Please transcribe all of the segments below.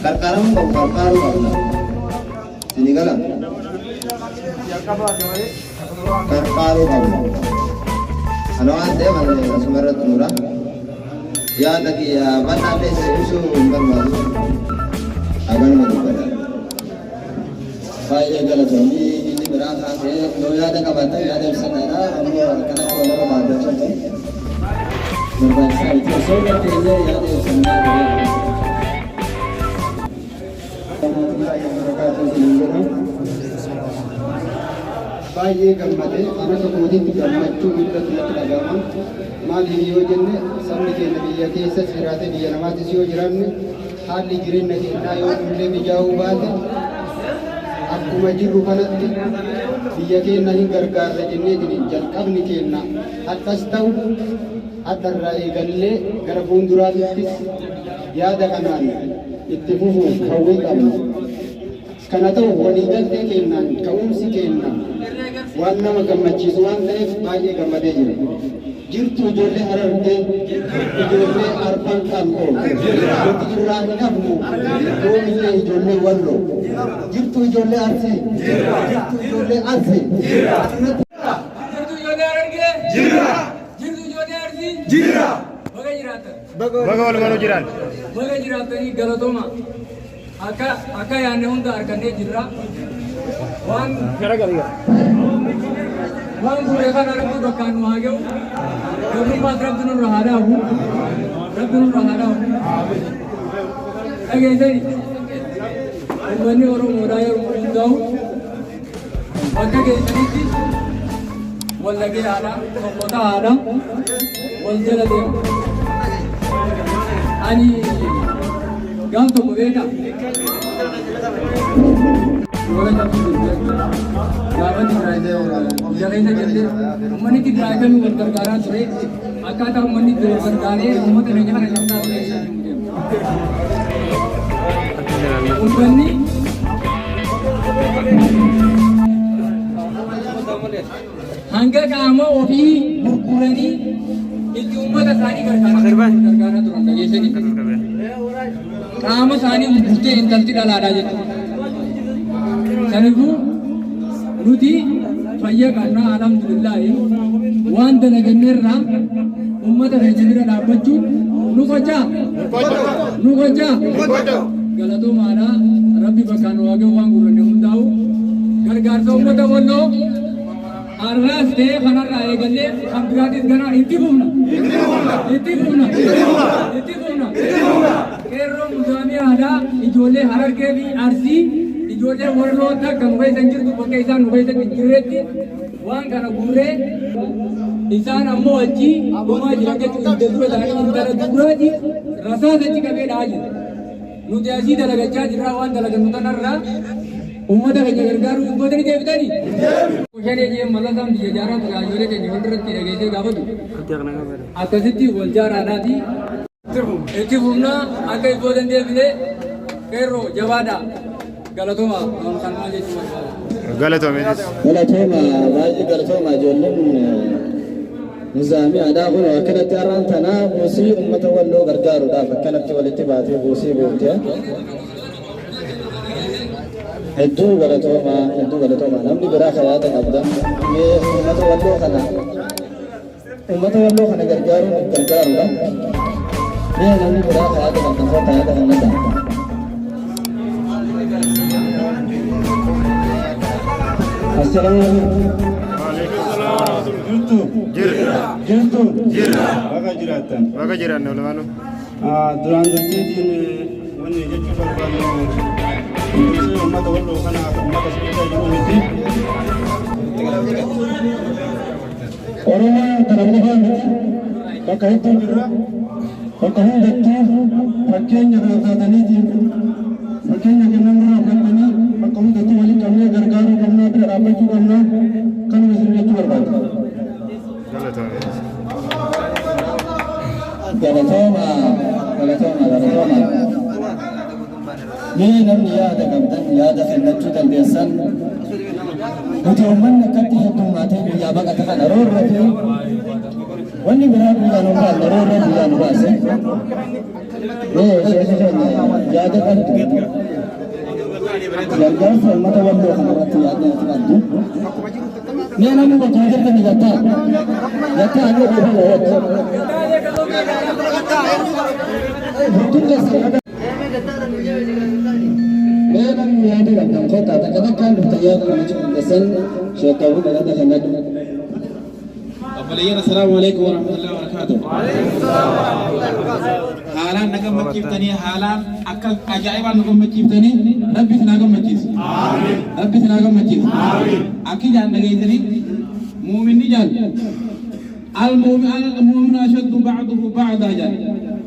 Qarqaaramuu qabu qarqaaruu qabna. Isinii gala? Qarqaaruu qabna. Kana waan ta'eef ani asuma irratti xumura. Yaada kiyya bal'aallee isin ibsuu hin barbaadu. Haganuma dubbadha. Baay'ee galatoomii inni biraa kaasee yoo yaada qabaattan yaada ibsadhaadha ammoo akkanatti walirra dhaabbachuun kun barbaachisaa miti osoo irra teenyee yaada ibsannee bareeda. Baay'ee gammade an akka kootiitti gammachuu guddatu natti dhaga'ama. Maaliif yoo jenne sabni keenya biyya keessas jiraate biyya namaatis yoo jiraanne haalli jireenya keenyaa yoo nullee mijaa'uu baate akkuma jirru kanatti biyya keenya hin gargaarra jenneetiin jalqabni keenya hadhas ta'u hadharraa eegallee gara fuulduraattis yaada kanaan itti fufuuf hawwii qabna. Kana ta'u waliigaltee keenyaan ka'umsi keenya waan nama gammachiisu waan ta'eef baay'ee gammadee jira. Jirtu ijoollee Harargee, ijoollee Arfan Qal'oo, nuti irraa hin hafnu yoomillee ijoollee Walloo. Jirtu ijoollee Arsii, jirtu ijoollee Arsii. Jirtu ijoollee Harargee? Jira. Jirtu ijoollee Arsii? Jira. Baga jiraattan. Baga walumaanuu jiraan. Baga jiraattanii galatooma. Akka akka yaadne hunda argannee jirra. Waan waan guure kana rabbi bakkaan nu haa ga'u. Gabrummaas rabbi nurra haa dhaabu. Rabbi nurra haa dhaabu. Dhageessani. Uummanni Oromoodhaa yeroo hundaa'u bakka geessanitti wal dhagayaadha, tokko ta'aadha, wal jala deema. Ani gaaf tokko beeka. Lola cabsuu jirtu jechuudha. Gaafa Tigraay biyya keessa jirte uummanni Tigraay kamii wal gargaaraa ture akkaataa uummanni itti wal gargaaree uummata keenya kana cabsaa ture. Uummanni hanga qaama ofii gurguranii itti uummata isaanii gargaaraa turan dhageessanii. Qaama isaanii gurgurtee intalti dhalaadhaa jechuudha. Kanaafuu nuti fayya qabna alhamdulillaahi waan dalaganneerraa uummata keenya bira dhaabbachuun nu qocaa nu qocaa galatoomaadha rabbi bakkaan nu haa ga'u waan gurranne hundaa'u gargaarsa uummata walloo har'aas ta'ee kanarraa eegallee kan biraatis ganaa itti fufna itti fufna itti fufna qeerroo muzaamii aadaa ijoollee Harargee fi Arsii ijoollee Walloo takka nu keessa hin jirtu bakka isaan nu keessa hin jirretti waan kana guurree isaan ammoo achi dhumaa jiran jechuun hidda dura ta'anii intala duraati rasaasa achi qabee dha'aa jira. Nuti asii dalagachaa jirraa waan dalagannu tanarraa uummata keenya gargaaruu hin gootanii deebitanii? Shanee jee mallataan biyya jaaraa ture hayyoolee keenya walirratti dhageessee gaafatu. Akkasitti wal jaaraadhaati. Itti fufnaa akka ibboo dandeebine qeerroo jabaadha. Galatooma kanumaa jechuun barbaada. Galatoomeetis. Galatooma baay'ee galatooma ijoolleen nizaamii aadaa kun akkanatti har'aan tanaa buusii uummata walloo gargaaruudhaaf akkanatti walitti baatee buusii buufte. Hedduu galatooma hedduu galatooma namni biraa kan yaada qabdan mee uummata walloo kana uummata walloo kana gargaaruun of gargaaruudha. Mee namni biraa kan yaada qabdan kottaa yaada kennadhaa. Assalaamu alaikum. Jirtu. Jirra. Jirtu. Jirra. Baga jiraattan. Baga jiraanne walumaanuu. Duraan dursiitiin wanni jechuu barbaannu kunuunsi uummata walloo kanaaf uummata sirriitti jiru miti. Oromoon kana qofaa miti bakka hedduu jirra. Bakka hundattuu fakkeenya kana taataniitiin fakkeenya kennan irraa fudhattanii bakka hundattuu waliin qabnee gargaaruu qabnaa bira dhaabbachuu qabnaa kanuma isin jechuu barbaada. Galatoomeetis. Galatooma galatooma galatooma. Mee namni yaada qabdan yaada kennachuu dandeessan nuti uummanni akkatti heddummaatee biyyaa baqate kana roorrate wanni biraa biyyaa nu baasne roorroo biyyaa nu baase. Mee sheeka keenya yaada qabdu gargaarsa uummata Walloo kanarratti yaadni ati qabdu. Mee namni bakka jirtani gattaa gattaa inni dhiifama wajji. Hundum keessa mee namni yaada qabdan kottaa takka takkaan dhuftan yaada namichi qindeessan sheekawwan yaada kennadhu. Obboleeyyan, assalaamu alaikum warahmatullahi wabarakatuh. Haalaan na gammachiiftanii, haalaan akka ajaa'ibaan nu gammachiiftanii, Rabbi isin haa gammachiisu. Rabbi isin haa gammachiisu. Akki jaan dhageessanii muuminni jaal المؤمن أشد بعضه بعضا jaal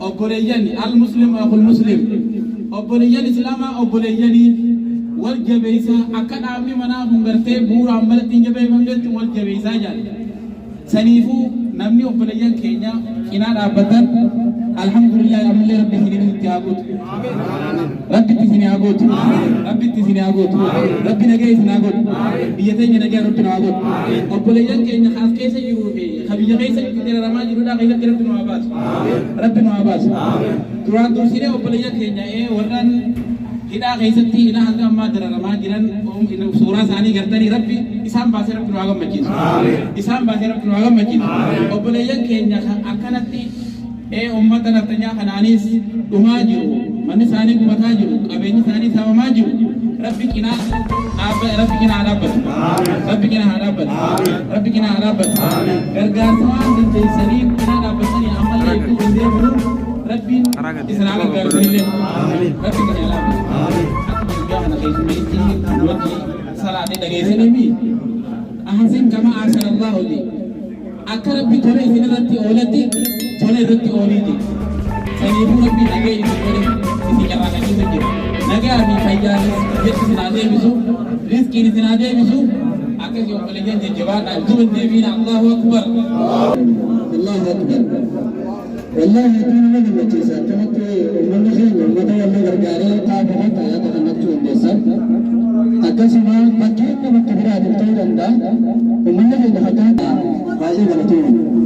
obboleeyyan المسلم أخو المسلم obboleeyyan islaamaa obboleeyyanii wal jabeessaa akka dhaabni manaa kun gartee bu'uuraan malatti hin jabeeffamnetti wal jabeessaa jaal. Saniifuu namni obboleeyyan keenya cinaa dhaabbatan, alhamdulillah, ammallee Rabbi isiniin itti haa guutu. Rabbi itti isin haa guutu. Rabbi itti isin haa guutu. Rabbi nagaya isin haa godhu. Biyya teenya nagaya Rabbi nu haa godhu. Obboleeyyan keenya kaas keessa jiruu fi ka biyya keessa itti dararamaa jirudha keessatti Rabbi nu haa baasu. Rabbi nu haa baasu. Duraan dursinee obboleeyyan keenya warraan hidhaa keessatti ilaa hanga ammaa dararamaa jiran suuraa isaanii gartanii, Rabbi isaan baasee Rabbi nu haa gammachiisu. Isaan baasee Rabbi nu haa gammachiisu. Obboleeyyan keenya akkanatti uummata naftanyaa kanaanis dhumaa jiru. Manni isaanii gubataa jiru. Qabeenyi isaanii saamamaa jiru. Rabbi cinaa dhaabba, Rabbi cinaa haa dhaabbatu. Rabbi cinaa haa dhaabbatu. Rabbi cinaa haa dhaabbatu. Gargaarsa waan dandeessanii cinaa dhaabbatanii ammallee itti hin deemnu. Rabbiin isin haa gargaaru isinillee. Rabbi isin haa dhaabbatu. Akkuma guyyaa kana keessummeetti wajji salaatee dhageessanii أحسن كما أحسن الله لي akka Rabbi tola isin irratti oolatti tola irratti ooliiti. Saniifuu Rabbi nagee isin godhe isin carraaqachiisa jira. Nagaa fi fayyaanis biyyatti isin haa deebisu, rizqiin isin haa deebisu. Akkasii obboleeyyan, jajjabaadhaa, duba hin deebiina. Allahu akbar. Allahu akbar. Wallahi hedduu nama gammachiisa. Akkanatti uummanni keenya uummata Walloo gargaaree taa'u yaada kennachuu hundeessan. Akkasuma fakkeenya bakka biraatiif ta'uu danda'a. Uummanni keenya fakkaata baay'ee galatooma.